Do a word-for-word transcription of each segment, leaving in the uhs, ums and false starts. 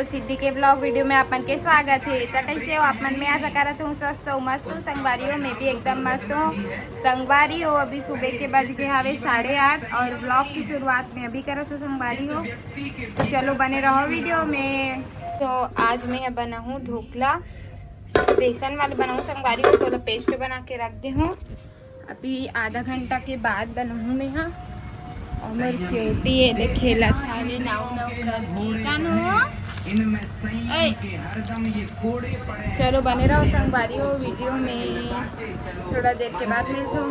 सिद्धि के blog video में आप मन के स्वागत है। तो कैसे हो आप मन? मैं आशा करत हूँ स्वस्थ हो, मस्त हो। संगवारी हो, मैं भी एकदम मस्त हूँ। संगवारी हो, अभी सुबह के बज गए हवे साढ़े आठ और ब्लॉग की शुरुआत मैं अभी करत हूँ संगवारी हो। तो चलो बने रहो वीडियो में। तो आज मैं बनाहूँ ढोकला, बेसन वाले बनाहूँ संगवारी हो। थोड़ा पेस्ट बना के रख दे हूँ, अभी आधा घंटा के बाद बनाहूँ मैं हा। और मोर क्यूटी ये दे खेलत हावे नाव नाव करके। कानू, ए, चलो बने रहो संगवारी हो वीडियो में, थोड़ा देर के बाद मिलते हो।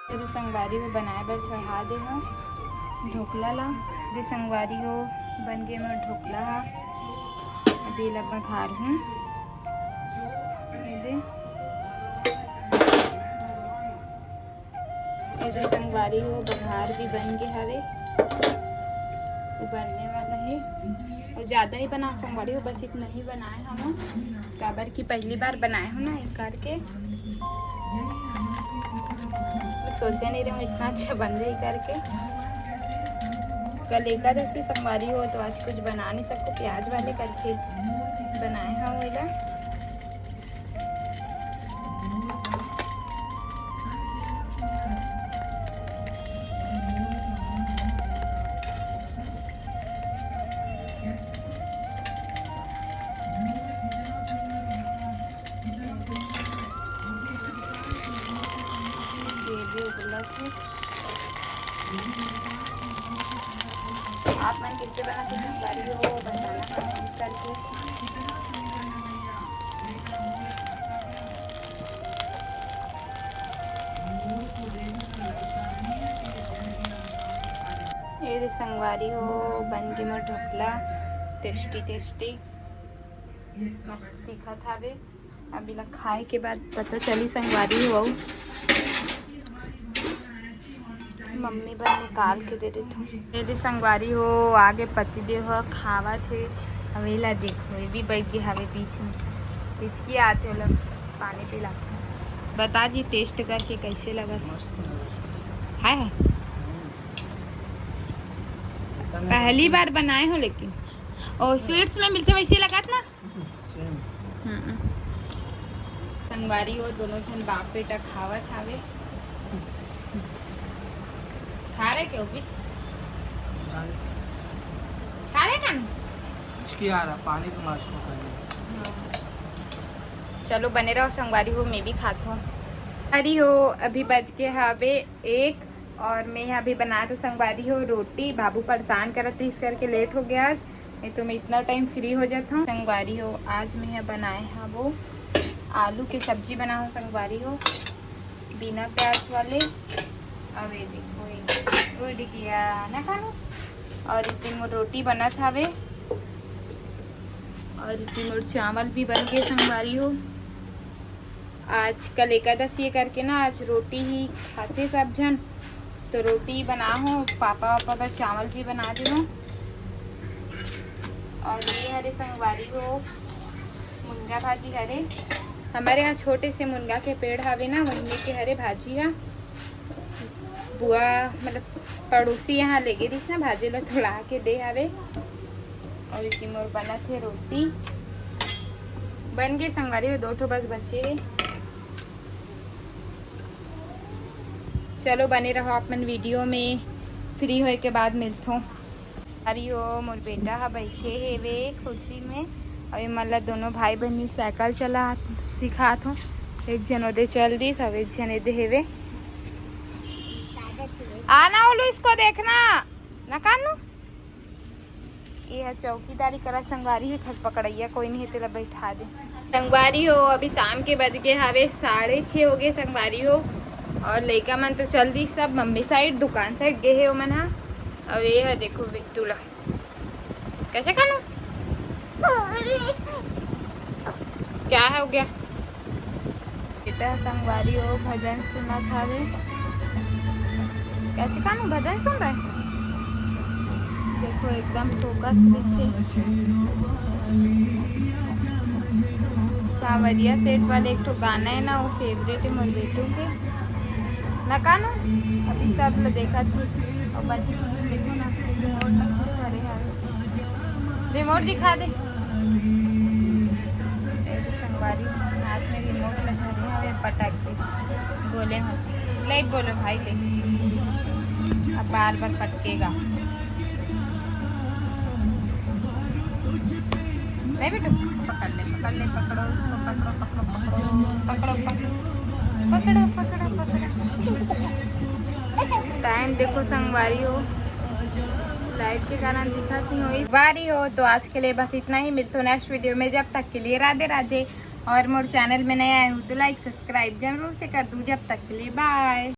ये दे संगवारी हो बनाए बर चढ़ा दे हो ढोकला ला। ये दे संगवारी हो बन गे मोर ढोकला हा। अभी ला बघार हूँ। ये दे, ये दे संगवारी हो बघार भी बन गे हवे, उबलने वाला है। और ज्यादा नहीं बनाओ संगवारी हो, बस इतना ही बनाए हम, काबर कि पहली बार बनाए हो ना, ये करके सोचे नहीं रहे इतना अच्छा बन जाए करके। कल एकादशी संगवारी हो तो आज कुछ बना नहीं सको, प्याज वाले करके बनाए हम एला। ये भी उबलत है। आप मन कैसे बना के संगवारी हो बताना comment करके। ये दे संगवारी हो बन के मोर ढोकला, टेस्टी टेस्टी मस्त दिखत हावे। अब इला खाए के बाद पता चली संगवारी हो। मम्मी बर निकाल के दे देथो। ये दे संगवारी हो आगे पति देव ह खावत हे। अब एला देखो, ये भी बैठ गे हवे बीच में, हिचकी आथे, ओला पानी पिलाथे। बता जी टेस्ट करके कैसे लगत हे? मस्त लगत हे। खाए हे? पहली बार बनाए हो लेकिन। ओ, स्वीट्स में मिलथे वैसे लगत ना? सेम। हम्म। संगवारी हो, दोनों झन बाप बेटा खावत हावे। खा रहे क्यों भी? खा रहे। खा रहे कान? हिचकी आ रहा, पानी तो मास्क को पहले। हाँ। चलो बने रहो संगवारी हो, मैं भी खात हूँ। संगवारी हो, अभी बज के हावे एक और मैं यहाँ भी बनात हूँ संगवारी हो रोटी। बाबू परेशान करत रहिस करके लेट हो गया आज, नहीं तो मैं इतना टाइम फ्री हो जाता हूँ। संगवारी हो आज मैं यहाँ बनाए हवो आलू के सब्जी बना हो संगवारी हो, बिना प्याज वाले। अब ये देखो, ये उड़ गया ना कानू। और इतनी मोर रोटी बनत हवे और इतनी मोर चावल भी बन गए संगवारी हो। आज कल एकादशी करके ना आज रोटी ही खाथे सब झन, तो रोटी बना हो, पापा वापा बर चावल भी बना दे हो। और ये हरे संगवारी हो मुनगा भाजी हरे, हमारे यहाँ छोटे से मुनगा के पेड़ हवे ना, वही में के हरे भाजी हा। बुआ मतलब पड़ोसी यहाँ लेगे रहिस ना, भाजी ला तोड़ा के दे हवे। और इसी मोर बनत हे रोटी, बन गए संगवारी हो, दो ठो बस बचे हे। चलो बने रहो आप मन वीडियो में, फ्री होए के बाद मिलथों। अरे ओ मोर बेटा ह बैठे हेवे कुर्सी में, अउ एमन ला दोनों भाई बहिनी साइकिल चला सिखात हो। एक झन ओदे चल दिस, अउ एक झन एदे हेवे। आना ओलू, इसको देखना ना कानू। ये ह चौकीदारी करा संगवारी हे, घर पकड़ैया कोई नहीं हे, तेला बैठा दे। संगवारी हो, अभी शाम के बज गए हवे साढ़े छः हो गए संगवारी हो, और लइका मन तो चल दिस सब मम्मी साइड, दुकान साइड गए हे ओमन ह। अब ये ह देखो बिट्टू ला, कैसे कानू? क्या है हो गया? बेटा संगवारी हो भजन सुनत हवे। कैसे कानू भजन सुन रहे? देखो एकदम फोकस दिखे। सावरिया सेठ वाले एक ठो गाना है ना, वो फेवरेट है मोर बेटू के। ना कानू, अभी सब ल देखत हे। और बच्ची कुछ देखो ना, रिमोट में खुद धरे हवे। रिमोट दिखा दे। ए, संगवारी हाथ में रिमोट में धरे हवे, पटक के बोले हो, ले बोलो भाई, ले। अब बार बार पटकेगा। नहीं बेटू, पकड़ ले, पकड़ ले, पकड़ो उसको, पकड़ो, पकड़ो, पकड़ो, पकड़ो, पकड़ो, पकड़ो, पकड़ो, पकड़ो। टाइम देखो संगवारी हो, लाइट के कारण दिखत नहीं होई। संगवारी हो, तो आज के लिए बस इतना ही। मिलते हो नेक्स्ट वीडियो में, जब तक के लिए राधे राधे। और मोर चैनल में नया आए हो तो लाइक सब्सक्राइब जरूर से कर दू। जब तक के लिए बाय।